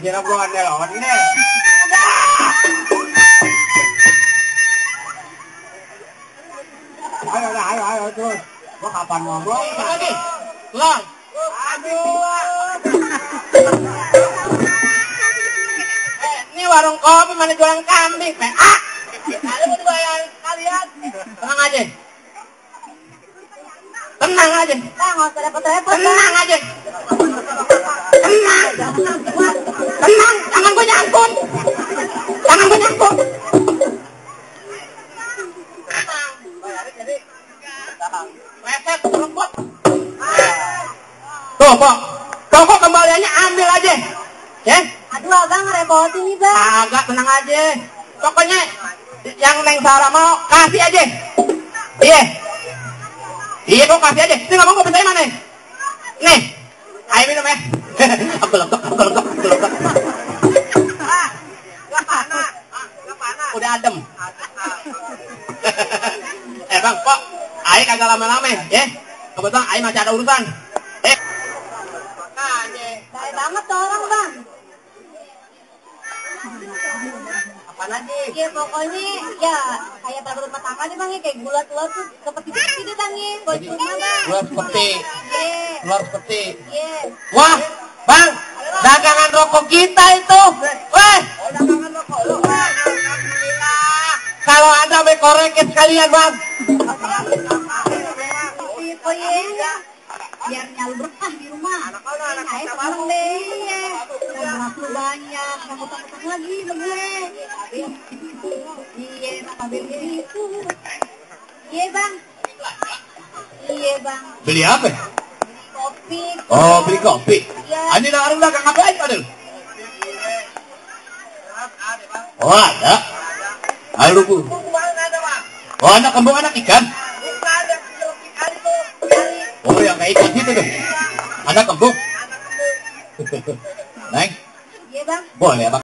Kira gua ondel-ondel. Ayo terus. Gua kapan ngomong lagi? Pulang. Aduh. Ini warung kopi mana jualan kambing, Pak? Ayo bayar kalian. Tenang aja. Tenang aja. Nggak usah repot-repot. Tenang aja. Tenang. Tenang, jangan gue nyangkut. Jangan gue nyangkut. Reset, lembut. Tuh, pokok kembaliannya ambil aja. Ya? Aduh, abang ngerepotin nih, bang. Agak tenang aja. Pokoknya yang Neng Sarah mau kasih aja. Iya. Iya, kok kasih aja. Ini ngomong gue percaya mana? Nih, ayo minum ya. Aku lekok. Gak panas. Udah adem. Bang, kok ayo kagak lama-lama ya? Kebetulan ayo masih ada urusan. Makanya. Baik banget tuh orang, bang. Apa lagi? Ya pokoknya ya kayak baru rumah tangga nih bang ya, kayak gula-gula tuh seperti deh bang ya. Buat cuma bang. Luar seperti. Iya. Luar seperti. Iya. Wah, bang, dagangan rokok kita itu. Weh, dagangan rokok lu. Alhamdulillah. Kalau ada me korekin sekalian, bang. Oh iya. Biar nyal berkah di rumah. Ayo sekarang deh. Yang laku banyak, yang utang-utang lagi gue. Iya, bang, ambil itu. Iya, bang. Iya, bang. Beli apa? Kopi. Oh, beli kopi. Iya. Ini dagang ngapain, Padel? Oh, ada. Halo, Bu. Oh, anak kembung, anak ikan. Oh, yang kayak ikan gitu tuh. Anak kembung. Neng. Iya, bang. Boleh, Bang.